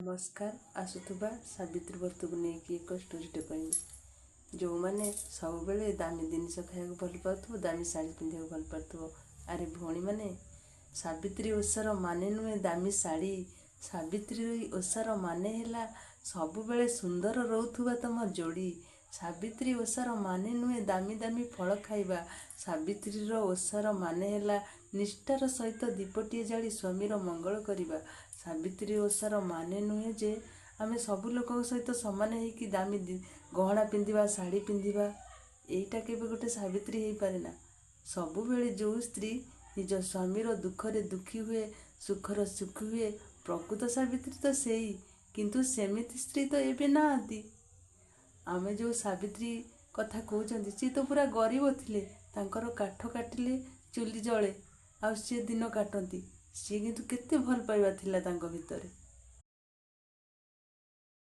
ନମସ୍କାର। ଆସୁଥିବା ସାବିତ୍ରୀ ବ୍ରତକୁ ନେଇକି ଏକ ଷ୍ଟୋରିଟେ କହିବି। ଯେଉଁମାନେ ସବୁବେଳେ ଦାମୀ ଜିନିଷ ଖାଇବାକୁ ଭଲ ପାଉଥିବ, ଦାମୀ ଶାଢ଼ୀ ପିନ୍ଧିବାକୁ ଭଲ ପାଉଥିବ, ଆରେ ଭଉଣୀମାନେ, ସାବିତ୍ରୀ ଓଷାର ମାନେ ନୁହେଁ ଦାମୀ ଶାଢ଼ୀ। ସାବିତ୍ରୀ ଓଷାର ମାନେ ହେଲା ସବୁବେଳେ ସୁନ୍ଦର ରହୁଥିବା ତମ ଯୋଡ଼ି। ସାବିତ୍ରୀ ଓଷାର ମାନେ ନୁହେଁ ଦାମୀ ଦାମୀ ଫଳ ଖାଇବା। ସାବିତ୍ରୀର ଓଷାର ମାନେ ହେଲା ନିଷ୍ଠାର ସହିତ ଦୀପଟିଏ ଜାଳି ସ୍ୱାମୀର ମଙ୍ଗଳ କରିବା। ସାବିତ୍ରୀ ଓଷାର ମାନେ ନୁହେଁ ଯେ ଆମେ ସବୁ ଲୋକଙ୍କ ସହିତ ସମାନ ହେଇକି ଦାମୀ ଗହଣା ପିନ୍ଧିବା, ଶାଢ଼ୀ ପିନ୍ଧିବା। ଏଇଟା କେବେ ଗୋଟେ ସାବିତ୍ରୀ ହେଇପାରେ ନା। ସବୁବେଳେ ଯେଉଁ ସ୍ତ୍ରୀ ନିଜ ସ୍ୱାମୀର ଦୁଃଖରେ ଦୁଃଖୀ ହୁଏ, ସୁଖର ସୁଖୀ ହୁଏ, ପ୍ରକୃତ ସାବିତ୍ରୀ ତ ସେଇ। କିନ୍ତୁ ସେମିତି ସ୍ତ୍ରୀ ତ ଏବେ ନାହାନ୍ତି। ଆମେ ଯେଉଁ ସାବିତ୍ରୀ କଥା କହୁଛନ୍ତି, ସିଏ ତ ପୁରା ଗରିବ ଥିଲେ। ତାଙ୍କର କାଠ କାଟିଲେ ଚୁଲି ଜଳେ ଆଉ ସିଏ ଦିନ କାଟନ୍ତି। ସିଏ କିନ୍ତୁ କେତେ ଭଲ ପାଇବା ଥିଲା ତାଙ୍କ ଭିତରେ।